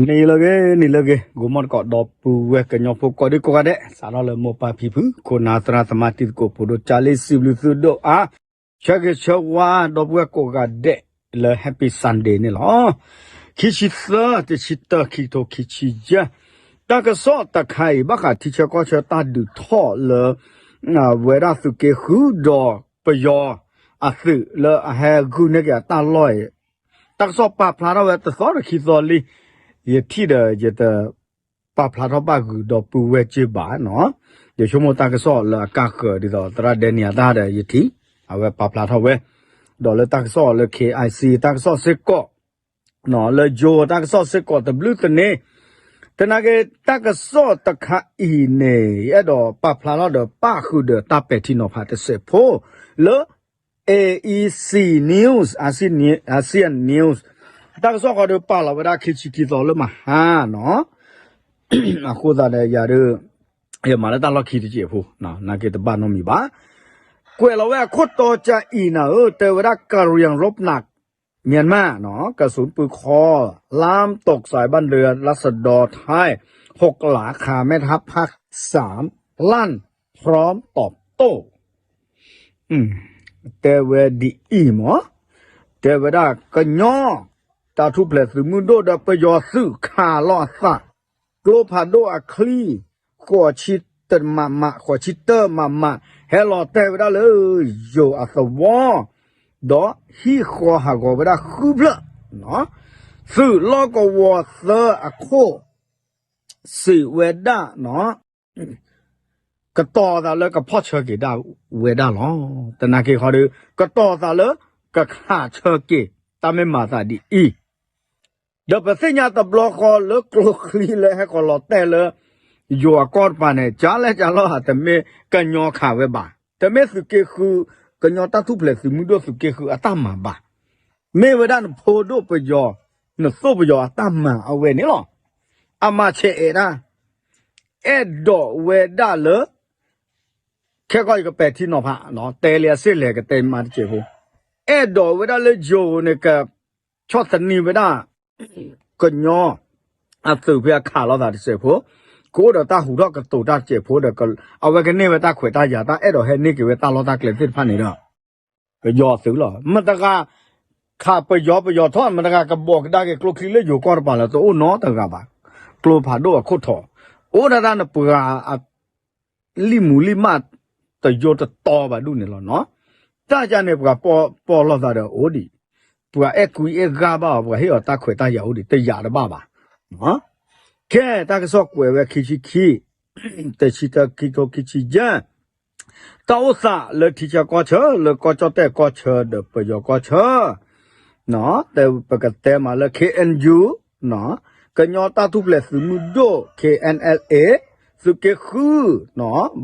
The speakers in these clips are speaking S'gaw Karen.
နံၤလၢအဂ့ၤ နံၤလၢအဂ့ၤ ဂီၤမီၢ်တကိး ဒီပုၢ်ဝဲၢ်ကညီဖိကိးဒံကိးဂၤဒဲး စးထီၣ်လၢမိၢ်ပၢ်ဖံဖု ခိၣ်နၢ်သရၣ်သမါတံၤသကိးဖိဒိၣ် ကၢ်လ့ၣ်စံးဘျုးသုဒိၣ်အါ ဆၢဂ့ၤဆၢဝါ ဒီပုၢ်ဝဲၢ်ကိးဂၤဒဲး လၢ Happy Sunday န့ၣ်လီၤ. ခံဆံသၢ တဆံတၢ ခံကထိခံဆံယဲၢ် တၢ်ကစီၣ်တခါအံၤ ဘၣ်ဃးထံဆၢကီၢ်ဆၢတၢ်ဒုးထီၣ်လၢ ဝဲဒၣ်သုးက့ဃုဒီးပယီၤအသုးလၢအဟဲဂုာ်န့ၢ်က့ၤအတၢ်လီၢ်အံၤ တၢ်ကစီၣ်ပာ်ဖျါထီၣ်ဝဲတသီတခံသီလံ, ယထံၣ်ဒီးယတပာ်ဖျါထီၣ်ဘၣ်ဂုာ်ဒီပုၢ်ဝဲၢ်က့ဘၣ်နီၤ, ယဆိကမိၣ်တၢ်ကစီၣ်လၢအကါဃၢၤဒ်သိးသရၣ်ဒဲနံၤအတၢ်ဒီးယထံၣ်, အဝဲပာ်ဖျါထီၣ်ဝဲ, ဒီးလၢတၢ်ကစီၣ်လၢ K I C တၢ်ကစီၣ်စ့ၢ်ကီး လၢယိၤတၢ်ကစီၣ်စ့ၢ်ကီးတဘျုးသန့, သနာ်က့ တၢ်ကစီၣ်တခါအံၤန့ၣ် ယအဲၣ်ဒိးပာ်ဖျါထီၣ်ဒီးပၣ်ဃုာ်ဒီးတၢ်ပဲာ်ထံနီၤဖးတစဲးဖိ, လၢ A E C News, Asian News, တၢ်ကစီၣ်ဃီဒီးပာ်လီၤဝဲဒၣ်ခံဆံခံသီလၢမဟါနီၤ, အဃိသတးဒီးယၤဒီး ယမၤလၢတၢ်လီၢ်ခံတစဲးဖိ, နာ်က့တဘၣ်နီတမံၤဘၣ်, ကွဲးလီၤဝဲအခိၣ်တီကၢ်အံၤနၤဧၢ, တဲဝဲဒၣ် กะเหรี่ยงรบหนัก เมียนมาเนาะ กระสุนปืนคอ ล้ามตกใส่บ้านเรือนราษฎรไทย หกหลัง ข่าวแม่ทัพภาคสามลั่นพร้อมตอบโต้ တဲဝဲဒ်အံၤမး, တဲဝဲဒၣ်ကညီ တၢ်ထူၣ်ဖျဲးသုးမုၢ်ဒိၣ်ဒီးပယီၤသုးခးလီၤအသး, ကျိဖးဒိၣ်အချံ ဃိးဆံတမးမး ဃိးဆံတၢမးမး ဟဲလီၤတဲာ်ဝဲဒၣ်လၢ ယိၤအသဝီ, ဒီးဟံၣ်ဃီဟးဂီၤဝဲဒၣ်ဃုဖျၢၣ်, သုးလီၢ်ကဝီၤသၢအခိၣ် စံးဝဲဒၣ်နီၤ ကတီၤသးလၢကဖီၣ်ဆၢက့ၤဒၣ်ဝဲဒၣ်လီၤ. သနာ်က့ဃီဒီး ကတီၤသးလၢကခးဆၢက့ၤ တၢ်မ့ၢ်မၤသးဒ်အံၤ, ဒီးပသ့ၣ်ညါတဘျီဃီလၢကျိချံလၢဟဲဃီၤလီၤတဲာ်လၢ ယိၤအကီၢ်တပၤန့ၣ် ကလဲၣ်ကလီၢ်ဧါ တမ့ၢ်ကညီခးဝဲဘၣ်, တမ့ၢ်သုးက့ဃု ကညီတၢ်ထူၣ်ဖျဲးသုးမုၢ်ဒိၣ်သုးက့ဃုအတၢ်မၤဘၣ်, မ့ၢ်ဝဲဒၣ်နဖိဒိၣ်ပယီၤ နသိၣ်ပယီၤအတၢ်မၤအဝဲန့ၣ်လီၤ. အမၤဆဲးအဲးဒၣ် အဲၣ်ဒိးဝဲဒၣ်လၢ ခဲကီၢ်ယကပဲာ်ထံနီၤဖး တဲလံအစ့ၢ်လဲၣ်ကတဲမးတစဲးဖိ, အဲၣ်ဒိးဝဲဒၣ်လၢယိၤန့ၣ် ကဆီၣ်သနံးဝဲဒၣ် ကညီ အသုးဖဲအခးလိာ်သးတစဲးဖိ, ကအိၣ်ဒီးတၢ်ဟူးထီၣ်ကတိၤတၢ်တစဲးဖိဒီး အဝဲကန့ၢ်ဝဲတၢ်ခွဲးတၢ်ယာ် တၢ်အဲၣ်ဒိးဟဲန့ၢ်က့ၤဝဲတၢ်လီၢ်တၢ်ကျဲသ့ၣ်တဖၣ်န့ၣ်ဒီး ပယီၤသုးလီၤ. မတၤတဂၤ ခးပယီၤပယီၤထီၣ် မတၤတဂၤကဘီးကဒါက့ၤကျိချံလၢယိၤကီၢ်တပၤလၢတအိၣ်နီတဂၤဘၣ်. ကျိဖးဒိၣ်အခိၣ်ထီၣ် အိၣ်ဒၣ်တၢ်နပှၤအ လံၣ်မူလံၣ်မၣ် တယိတတီဘၣ်ဒူၣ်န့ၣ်လီၤနီၤ. တၢ်ကန့ၣ်ပှၤပီၢ်လိာ်သးဒီးအိၣ်ဒံး, ပှၤအဲၣ်ကွံအဲၣ်ဂၢ်ဘၣ်အီၤ ပှၤဟ့ၣ်အီၤတၢ်ခွဲးတၢ်ယာ်အိၣ်ဒံး တယာ်တဘၣ်ဘၣ်. ကဲ တၢ်ကစီၣ်ကွဲးဝဲခံဆံခံ တဆံတၢ ခံကထိခံဆံယဲၢ် တၢ်အိၣ်သးလၢထံဆၢကီၢ်ဆၢ လၢကီၢ်ကၠီၣ်တဲၣ်ကီၢ်ဆၢဒီးပယီၤကီၢ်ဆၢ, ပကတဲမးလၢ K N U ကညီတၢ်ထူၣ်ဖျဲးသုးမုၢ်ဒိၣ် K N L A သုးက့ဃု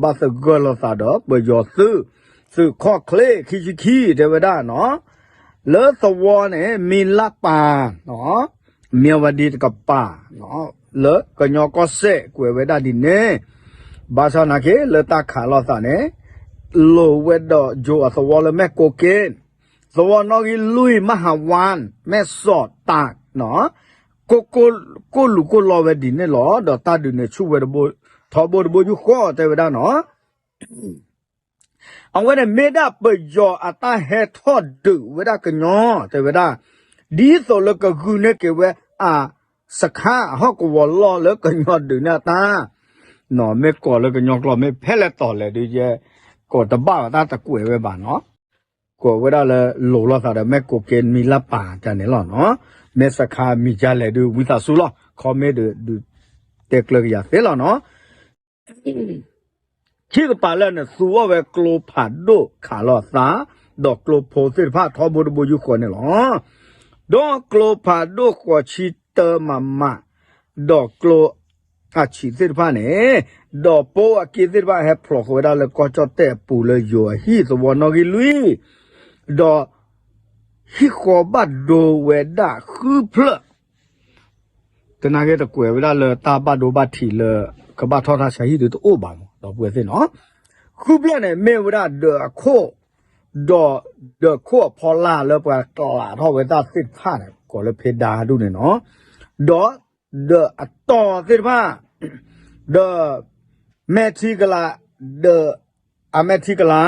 ဘၣ်သဂၢၢ်လိာ်သးဒီးပယီၤသုး, သုးခီၣ်ချ့ခံဆံခံ တဲဝဲဒၣ်နီၤ, လၢသဝီန့ၣ် မံလၢပၢ် မံဝဲဒံတကပၤ လၢကညီကီၢ်စဲၣ်ကွဲးဝဲဒၣ်ဒ်န့ၣ်, ဘၣ်ဆၣ်နာ်က့ လၢတၢ်ခးလိာ်သးန့ၣ် လိာ်ဝဲဒီးယိၤအသဝီလၢမဲၢ်ကိးက့, သဝီနီၣ်ဂံၢ်လွံၢ် မဟါဝၣ် မဲၢ်စီးတၢ် ကိၢ်လူၤကိၢ်လီဝဲဒ်န့ၣ်လီၤ. ဒီးတၢ်ဒုးန့ၣ်ဆူၣ်ဝဲ ထီဘိတဘိယူၢ်ဃီ တဲဝဲဒၣ်နီၤ အဝဲန့ၣ်မ့ၢ်ဒၣ်ပယီၤအတၢ်ဟဲထီၣ်ဒုးဝဲဒၣ်ကညီ တဲဝဲဒၣ်, ဒ်သိးလၢကဂုာ်န့ၢ်က့ၤဝဲအ စခါအဟီၣ်ကဝီၤလီၢ်လၢကညီဒုးန့ၢ်အတၢ်, မ့ၢ်ကိးလၢကညီကျိာ်မ့ၢ်ဖဲလဲၣ်တီၤလဲၣ်ဒုးယဲ, ကိးတဘၣ်ဘၣ်တၢ်တကွဲးဝဲဘၣ်နီၤ, ကွဲးဝဲဒၣ်လၢလိၤလိာ်သးဒီး မဲၢ်ကိးက့ မံလၢပၢ်တၢ်န့ၣ်လီၤနီၤ, မ့ၢ်စခါမံၤဒ်လဲၣ်ဒုး ဝံသးစူၤလီၤ comment ဒုး တဲကျၢၤကယၤသ့လီၤနီၤ ခံကပၤလၢနသူအီၤဝဲကျိဖးဒိၣ်ခးလိာ်သး, ဒီးကျိဖိသ့ၣ်တဖၣ်ထီဘိတဘိယူၢ်ဃီန့ၣ်လီၤ. ဒီးကျိဖးဒိၣ်ဃိးဆံတၢမးမး, ဒီးကျိအဆံးသ့ၣ်တဖၣ်န့ၣ်, ဒီးပိအက့သ့ၣ်တဖၣ်ဟဲဖျိးဃီဝဲဒၣ်လၢကီၢ်ကၠီၣ်တဲၣ်အပူၤလၢယိၤအဟံၣ်သဝီနီၣ်ဂံၢ်လွံၢ်, ဒီး ဟံၣ်ဃီဘၣ်ဒိဝဲဒၣ်ဃုဖျၢၣ် တနာ်က့တကွဲးဝဲဒၣ်လၢတၢ်ဘၣ်ဒိဘၣ်ထံးလၢ ကဘၣ်ထီၣ်တၢ်ဆါဟံၣ်ဒုးတအိၣ်ဘၣ်မး ဒီပုၢ်ဝဲၢ်သ့ၣ်နီၤ, ဃုဖျၢၣ်န့ၣ် မ့ၢ်ဝဲဒၣ်ဒၢးအခိၣ်, ဒီးဒၢးခိၣ်အဖီလာ်လၢပှၤကျးထီၣ်ဝဲတၢ်သ့ၣ်တဖၣ်န့ၣ် ကိးလၢဖဲဒါဒူၣ်န့ၣ်နီၤ, ဒီး ဒီးအတီၢ်သ့ၣ်တဖၣ်, ဒီးမဲာ်ထံကလၤ, ဒီးအမဲာ်ထံကလၤ,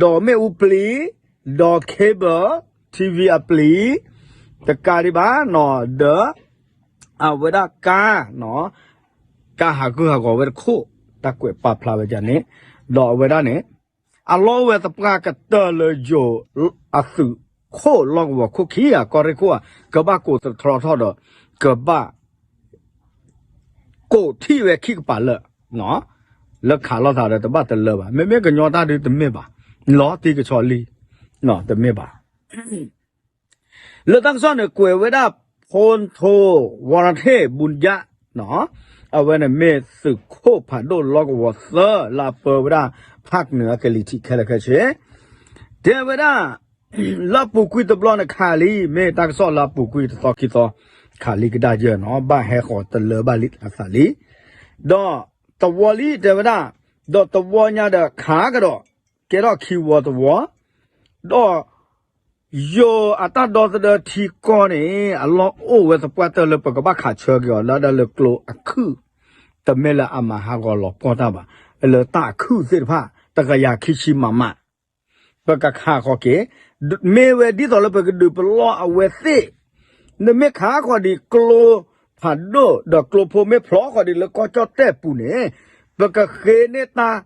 ဒီးမ့ၣ်အူပျံၤ, ဒီး cable, TV အပျံၤ, တကးဒံးဘၣ်နီၤ, ဒီး အဝဲဒၣ်ကါ, ကါဟးဂူာ်ဟးဂီၤဝဲတခိၣ်, တၢ်ကွဲးပာ်ဖျါဝဲဒ်န့ၣ်, ဒီးအဝဲဒၣ်န့ၣ် အလီၢ်အိၣ်ဝဲသပှၢ်ကတၢၢ်လၢယိၤအသုးခိၣ်လီၢ်ကဝီၤခိၣ်ခံဂၤ ကီၢ်ရ့ၣ်ခိၣ်ဧါ, ကဘၣ်ကိးသတြီထီၣ်ဒီး ကဘၣ် ကိးထံၣ်ဝဲခံကပၤလၢာ်, လၢခးလိာ်သးဒီးတဘၣ်တလၢဘၣ်. မ့မ့ၢ်ကညီတၢ်ဒုးတမ့ၢ်ဘၣ်, လီၤတံၢ်ကဆီလံ, တမ့ၢ်ဘၣ်. လၢတၢ်ကစီၣ်န့ၣ် ကွဲးဝဲဒၣ် ဖူထိ ဝီရထ့ၣ် ဘူၣ်ယၣ်, အဝဲန့ၣ်မ့ၢ်သုးခိၣ်ဖးဒိၣ်လီၢ်ကဝီၤသၢ လၢအပၢဝဲဒၣ် ဖၣ်ကနၢၤကလံၤထံးခဲလၢာ်ခဲဆ့, တဲဝဲဒၣ် လၢအပူၤကွံာ်တဘျီန့ၣ်ခးလံ, မ့ၢ်တၢ်ကစီၣ်လၢအပူၤကွံာ်တသီခံသီ, ခးလံကဒါယၢၢ်နီၤ, ဘၣ်ဟဲဃီၤတလၢဘၣ်လံအသးလံ, ဒီးတဝီလံတဲဝဲဒၣ်, ဒီးတဝီညါဒီးခးကဒီး, ကဲထီၣ်ခံဝီတဝီ, ဒီး ယိၤအတၢ်ဒီသဒၢထံကီၢ်န့ၣ် အလီၢ်အိၣ်ဝဲသပှၢ်တၢၢ်လၢပကဘၣ်ခးဆၢက့ၤအီၤ လၢဒၣ်လၢကျိအခုၣ်, တမ့ၢ်လၢအမၤဟးဂီၤလီၤပှီၢ်တၢ်ဘၣ်, လၢတၢ်အခုၣ်သ့ၣ်တဖၣ် တကယၤခံဆံမးမး, ပကခးဃီၤက့ၤ, မ့ၢ်ဝဲဒ်သိးလၢပကဒုးပလီၢ်အဝဲသ့ၣ်, နမ့ၢ်ခးဃီၤဒံးကျိဖးဒိၣ် ဒီးကျိဖိမ့ၢ်ဖျိးဃီၤဒံးလၢကီၢ်ကၠီၣ်တဲၣ်ပူၤန့ၣ်, ပကဃ့န့ၢ်တၢ်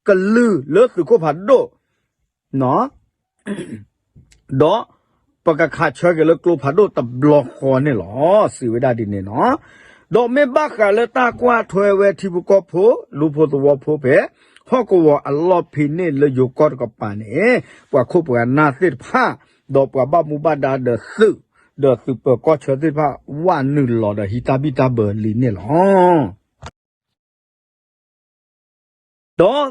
ကလုၢ်လၢသုးခိၣ်ဖးဒိၣ် ဒီးပကခးဆၢက့ၤလၢကျိဖးဒိၣ်တဘျီဃီန့ၣ်လီၤ, စံးဝဲဒၣ်ဒ်န့ၣ်နီၤ. ဒီးမ့ၢ်ဘၣ်ဃးလၢတၢ်ကွၢ်ထွဲဝဲထံဖိကီၢ်ဖိ လူဖိသဝီဖိဖဲ ဟီၣ်ကဝီၤအလီၢ်ဖံးန့ၣ်လၢယိၤကီၢ်တကပၤန့ၣ်, ပှၤခိၣ်ပှၤနၢ်သ့ၣ်တဖၣ်, ဒီးပှၤဘၣ်မူဘၣ်ဒါဒီးသုး, ဒီးသုးပၢၤကီၢ်ဆၢသ့ၣ်တဖၣ် ဝးနုာ်လီၤဒီးဟံးတၢ်ဘံၣ်တၢ်ဘၢလံန့ၣ်လီၤ. ဒီး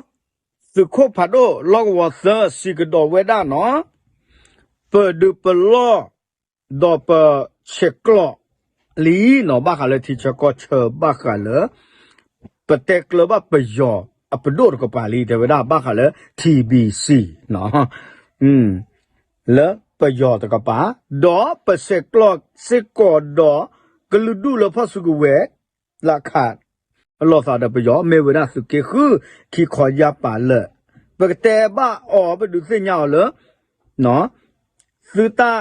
သုးခိၣ်ဖးဒိၣ်လီၢ်ကဝီၤသၢစံးကဒီးဝဲဒၣ်နီၤ, ပဒုးပလီၢ်, ဒီးပဆဲးကျိးလံနီၤ, ဘၣ်ဃးလၢထံဆၢကီၢ်ဆၢ ဘၣ်ဃးလၢ ပတဲကျၢၤဘၣ်ပယီၤအပဒိၣ်တကပၤလံ, တဲဝဲဒၣ်ဘၣ်ဃးလၢ ထံဘံၣ်စံၣ် လၢပယီၤတကပၤ, ဒီးပဆဲးကျိးစ့ၢ်ကီးဒီး ကလုာ်ဒူၣ်လၢဖီၣ်စုကဝဲၤ လၢခးလိာ်သးဒီးပယီၤ မ့ၢ်ဝဲဒၣ်သုးက့ဃု ခံခီယၢ်ပၤလၢာ်, ပကတဲဘၣ်အီၤ ပဒုးသ့ၣ်ညါအီၤလၢ သုတၢ်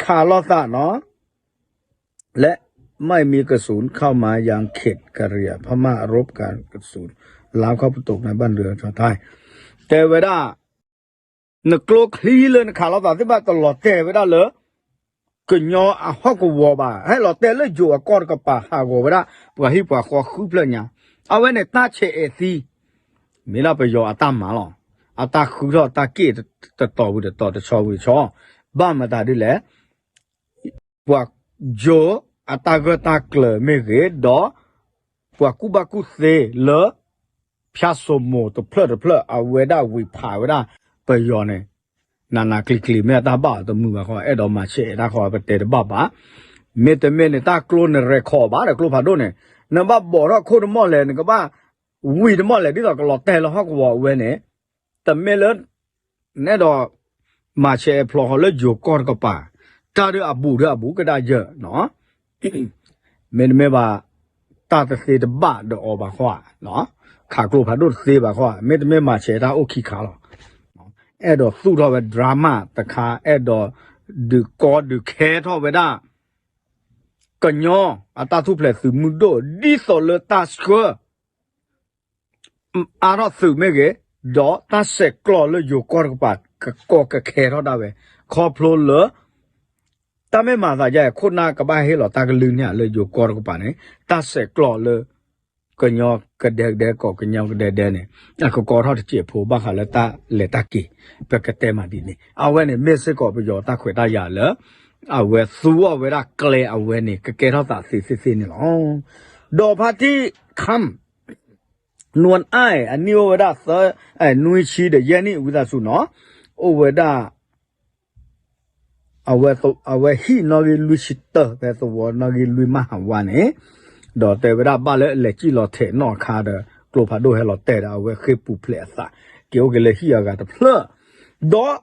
ခးလိာ်သးနီၤ, และไม่มีกระสุนเข้ามายังเขตกะเหรี่ยง พม่ารบการกระสุน ลาวเข้าไปตกในบ้านเรือนชาวไทย တဲဝဲဒၣ် နကျိချံလၢနခးလိာ်သးသ့ၣ်တဖၣ်တလီၤတဲာ်ဝဲဒၣ်လၢ ကညီအဟီၣ်ကဝီၤဘၣ်, ဟဲလီၤတဲာ်လၢယိၤအကီၢ်တကပၤ ဟးဂီၤဝဲဒၣ် ပှၤဟံၣ်ပှၤဃီဃုဖျၢၣ်ညါ, အဝဲန့ၣ်တၢ်ဆဲးအဲးသံ, မ့ၢ်ဒၣ်ပယီၤအတၢ်မၤလီၤ, အတၢ်ဃုထီၣ်တၢ်က့ၣ်တတီၤဝံၤတတီၤ တဆီဝံၤတဆီ, ဘၣ်မတၤဒ်လဲၣ် ပှၤယိၤအတၢ်ဂၢၢ်တၢ်ကျၢၤမ့ၢ်ဂ့ၤ, ဒီးပှၤကူၣ်ဘၣ်ကူၣ်သ့လၢ ဖၠၣ်စိမိၤတဖျၢၣ်တဖျၢၣ် အဝဲဒၣ်ဝံၤဖးဝဲဒၣ်ပယီၤန့ၣ်, နးနးကျံၤကျံၤ မ့ၢ်အတၢ်ဘၣ်အီၤတမုာ်ဘၣ်ဃီ အဲၣ်ဒိးမၤဆဲးအဲးတၢ်ဃီ ပတဲတဘၣ်ဘၣ်, မ့တမ့ၢ်န့ၣ် တၢ်ကျိနရဲၣ်ခီဘၣ်ဒီးကျိဖးဒိၣ်န့ၣ်, နဘၣ်ဘီးထီၣ်ခိၣ်တမီၢ်လဲၣ် နကဘၣ်ဝံၤတမီၢ်လဲၣ် ဒ်သိးကလီၤတဲာ်လၢဟီၣ်ကဝီၤအဝဲန့ၣ်, တမ့ၢ်လၢ နအဲၣ်ဒိးမၤဆဲးဖျိးဃီလၢယိၤကီၢ်တကပၤ, တၢ်ဒုးအဘူးဒီးအဘူးကဒါယၢၢ်, မ့တမ့ၢ်ဘၣ် တၢ်တသ့တဘၣ်ဒီးအီၤဘၣ်ဃီ, ခးကျိဖးဒိၣ်တသ့ဘၣ်ဃီ, မ့တမ့ၢ်မၤဆဲးတၢ်အိၣ်ခံခါလီၤ. အဲၣ်ဒိးသူၣ်ထီၣ်ဝဲ drama တခါ, အဲၣ်ဒိးဒုးကီဒုးခဲထီၣ်ဝဲဒၣ် ကညီအတၢ်ထူၣ်ဖျဲးသုးမုၢ်ဒိၣ် ဒ်သိးလၢတၢ်ဆှၢ အါထီၣ်သုးမ့ၢ်ဂ့ၤ, ဒီးတၢ်ဆဲးကျိးလၢယိၤကီၢ်တကပၤ ကကီကခဲထီၣ်ဒၣ်ဝဲ, ခီဖျိလၢ တၢ်မ့ၢ်မၤသးဒ်အံၤ ခိၣ်နၢ်ကဘၣ်ဟ့ၣ်လီၤတၢ်ကလုၢ်န့ၣ်လၢယိၤကီၢ်တကပၤန့ၣ်, တၢ်ဆဲးကျိးလၢ ကညီကဒဲကဒဲ ကိးကညီကဒဲဒဲန့ၣ် အကကီထီၣ်တစဲးဖိ ဘၣ်ဃးလၢတၢ်လဲၤတၢ်က့ၤ, ပကတဲမးဒ်န့ၣ်, အဝဲန့ၣ်မ့ၢ်စ့ၢ်ကီးပယီၤတၢ်ခွဲးတၢ်ယာ်လၢ အဝဲသူအီၤဝဲဒၣ်ကျဲအဝဲန့ၣ် ကကဲထီၣ်သးသ့သ့သ့န့ၣ်လီၤ. ဒီးဖါတံၢ်ခၣ် နွံအိၣ်ဝဲဒၣ်သၢ, နွံဆံဒီးယဲၢ်နံၣ်ဝံသးစူၤနီၤ, အိၣ်ဝဲဒၣ် အဝဲဟံၣ်နီၣ်ဂံၢ်လွံၢ်ဆံတၢ ဖဲသဝီနီၣ်ဂံၢ်လွံၢ်မးဟးဝါန့ၣ်, ဒီးတဲဝဲဒၣ်ဘၣ်လၢလဲၤစံၣ်လီၤထဲးနီၣ်အခါဒီး ကျိဖးဒိၣ်ဟဲလီၤတဲာ်ဒီး အဝဲဃ့ၢ်ပူၤဖျဲးအသး က့ၤအိၣ်က့ၤလၢဟံၣ်အဂၤတဖျၢၣ်, ဒီး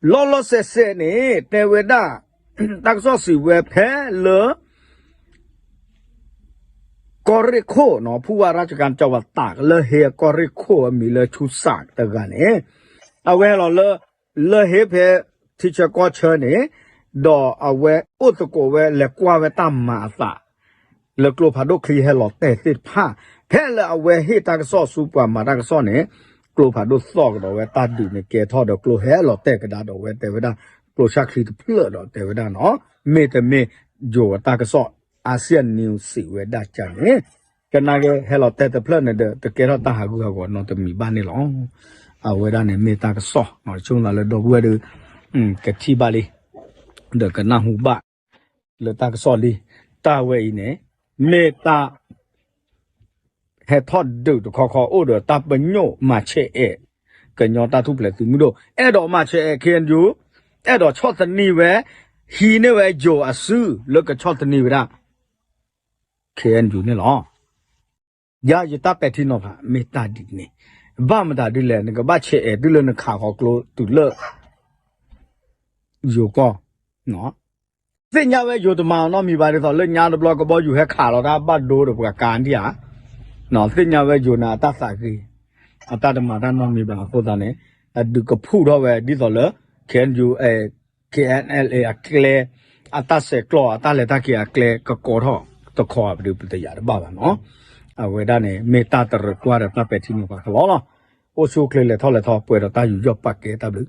လီၤလီၤဆဲးဆဲးန့ၣ် တဲဝဲဒၣ် တၢ်ကစီၣ်စံးဝဲဖဲလၢ ကီၢ်ရ့ၣ်ခိၣ်နီၤ ဖူဝါရၢ်ကကၤကၠီဝၤသး လၢဟ့အကီၢ်ရ့ၣ်ခိၣ်အမံၤလၢဆူစးတဂၤန့ၣ် အဝဲဟဲလီၤလၢ လၢဟ့ဖဲထံဆၢကီၢ်ဆၢန့ၣ် ဒီးအဝဲအိၣ်သကိးဝဲလဲၤကွၢ်ဝဲတၢ်မၤအသး လၢကျိဖးဒိၣ်ချံဟဲလီၤတဲာ်သ့ၣ်တဖၣ် ဖဲလၢအဝဲဟ့ၣ်တၢ်ကစီၣ်ဆူပှၤမၤတၢ်ကစီၣ်န့ၣ် ကျိဖးဒိၣ်သီၣ်ကဒီးဝဲတၢ်ဒုးန့ၣ် ကဲထီၣ်ဒီးကျိဟဲလီၤတဲာ်ကဒါဒီးဝဲတဲဝဲဒၣ် ကျိဆၣ်ချံတဖျၢၣ်ဒီးတဲဝဲဒၣ်နီၤ မ့တမ့ၢ်ယိၤအတၢ်ကစီၣ် Asian News စံးဝဲဒၣ်ကန့ၣ် ကနၣ်က့ဟဲလီၤတဲာ်တဖျၢၣ်န့ၣ်ဒီး တကဲထီၣ်တၢ်ဟးဂူာ်ဟးဂီၤနီတမံၤဘၣ်န့ၣ်လီၤ. အဝဲဒၣ်န့ၣ်မ့ၢ်တၢ်ကစီၣ် ဆိကမိၣ်လၢဒီပုၢ်ဝဲၢ်ဒီး ကထံၣ်ဘၣ်လံ ဒီးကနၢ်ဟူဘၣ် လၢတၢ်ကစီၣ်လံ တၢ်ဝဲအံၤန့ၣ် မ့ၢ်တၢ် ဟဲထီၣ်ဒုးတခီခီအိၣ်ဒီးတၢ်ပညိၣ်မၤဆဲးအဲး ကညီတၢ်ထူၣ်ဖျဲးသုးမုၢ်ဒိၣ် အဲၣ်ဒိးမၤဆဲးအဲး K N U အဲၣ်ဒိးဆီၣ်သနံးဝဲ ဟံးန့ၢ်ဝဲယိၤအစုလၢကဆီၣ်သနံးဝဲဒၣ် K N U န့ၣ်လီၤ. ယၤယတၢ်ပဲာ်ထံနီၤဖး မ့ၢ်တၢ်ဒ်န့ၣ် ဘၣ်မတၤဒ်လဲၣ် နကဘၣ်ဆဲးအဲးတုၤလၢနခးဃီၤကျိတုၤလၢ ယိၤကီၢ် သ့ၣ်ညါဝဲယိၤတမၤအီၤနီတမံၤဘၣ် ဒ်သိးလၢညါတဘျီကဘီယူၤဟဲခးလီၤတၢ်ဘၣ်ဒိဒီးပှၤကါဒံဧါ, သ့ၣ်ညါဝဲယိၤန့ၣ်အတၢ်သးဂ့ၤ, အတၢ်တမၤတၢ်နီတမံၤဘၣ်အဃိသတးန့ၣ် အဒုးကဖုၣ်ထီၣ်ဝဲဒ်သိးလၢ K N U, K N L A အကျဲ, အတၢ်ဆဲးကျိးအတၢ်လဲၤတၢ်က့ၤအကျဲကကီထီၣ်တခီ ပဒုးပတယာ်တဘၣ်ဘၣ်နီၤ, အဝဲဒၣ်န့ၣ် မ့ၢ်တၢ်တရၢၣ်ကွၢ်ဒီးတၢ်ပဲာ်ထံနီၤဖးကလီလီၤ, အိၣ်ဆူၣ်အိၣ်ချ့လဲၤထီၣ်လဲၤထီပှဲၤဒီးတၢ်ယူးယီၣ်ပာ်ကဲတၢ်ဘျုး